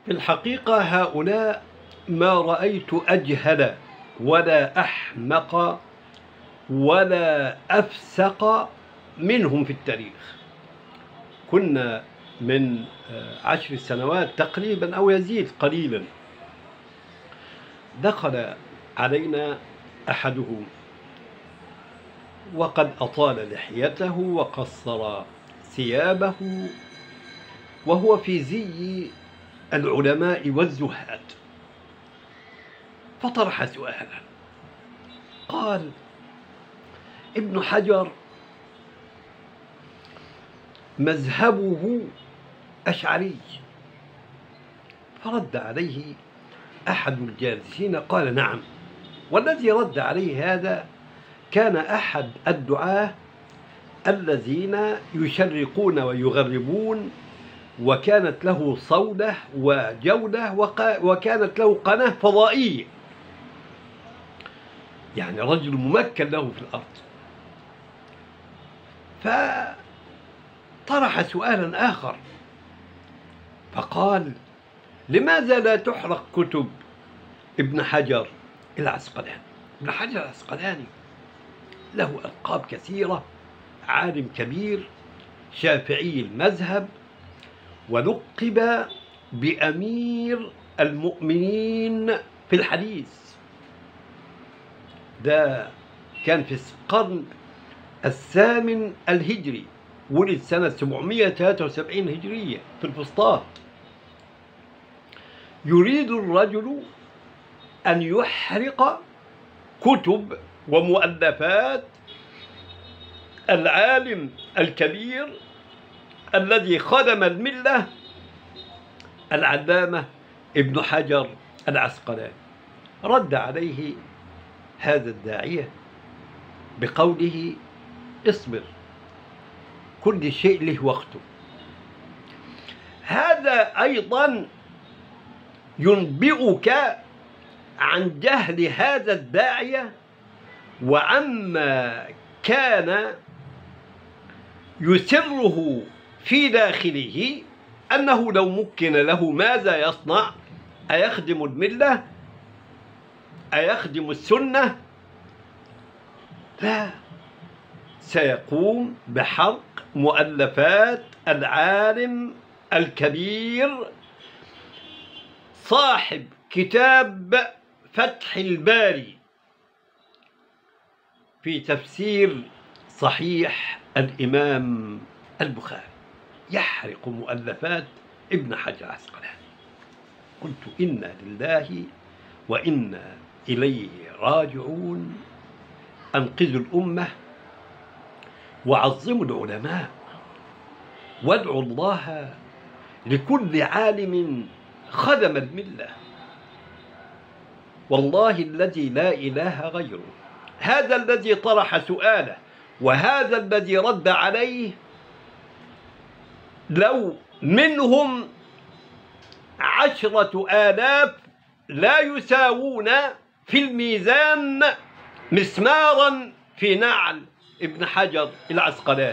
في الحقيقة هؤلاء ما رأيت أجهل ولا أحمق ولا أفسق منهم في التاريخ. كنا من 10 سنوات تقريبا أو يزيد قليلا، دخل علينا أحدهم وقد أطال لحيته وقصر ثيابه وهو في زي العلماء والزهاد، فطرح سؤالا قال: ابن حجر مذهبه أشعري. فرد عليه أحد الجالسين قال: نعم. والذي رد عليه هذا كان أحد الدعاة الذين يشرقون ويغربون، وكانت له صولة وجولة، وكانت له قناة فضائية، يعني رجل ممكن له في الأرض. فطرح سؤالا آخر فقال: لماذا لا تحرق كتب ابن حجر العسقلاني؟ ابن حجر العسقلاني له ألقاب كثيرة، عالم كبير، شافعي المذهب، ولقب بأمير المؤمنين في الحديث. ده كان في القرن الثامن الهجري، ولد سنة 773 هجرية في الفسطاط. يريد الرجل أن يحرق كتب ومؤلفات العالم الكبير الذي خدم الملة، العلامة ابن حجر العسقلاني. رد عليه هذا الداعية بقوله: اصبر، كل شيء له وقته. هذا أيضا ينبئك عن جهل هذا الداعية وعما كان يسره في داخله، أنه لو مكن له ماذا يصنع؟ أيخدم الملة؟ أيخدم السنة؟ لا، سيقوم بحرق مؤلفات العالم الكبير صاحب كتاب فتح الباري في تفسير صحيح الإمام البخاري. يحرق مؤلفات ابن حجر العسقلاني. قلت: إنا لله وإنا إليه راجعون. أنقذوا الأمة وعظموا العلماء، وادعوا الله لكل عالم خدم الملة. والله الذي لا إله غيره، هذا الذي طرح سؤاله وهذا الذي رد عليه، لو منهم 10,000 لا يساوون في الميزان مسمارا في نعل ابن حجر العسقلاني.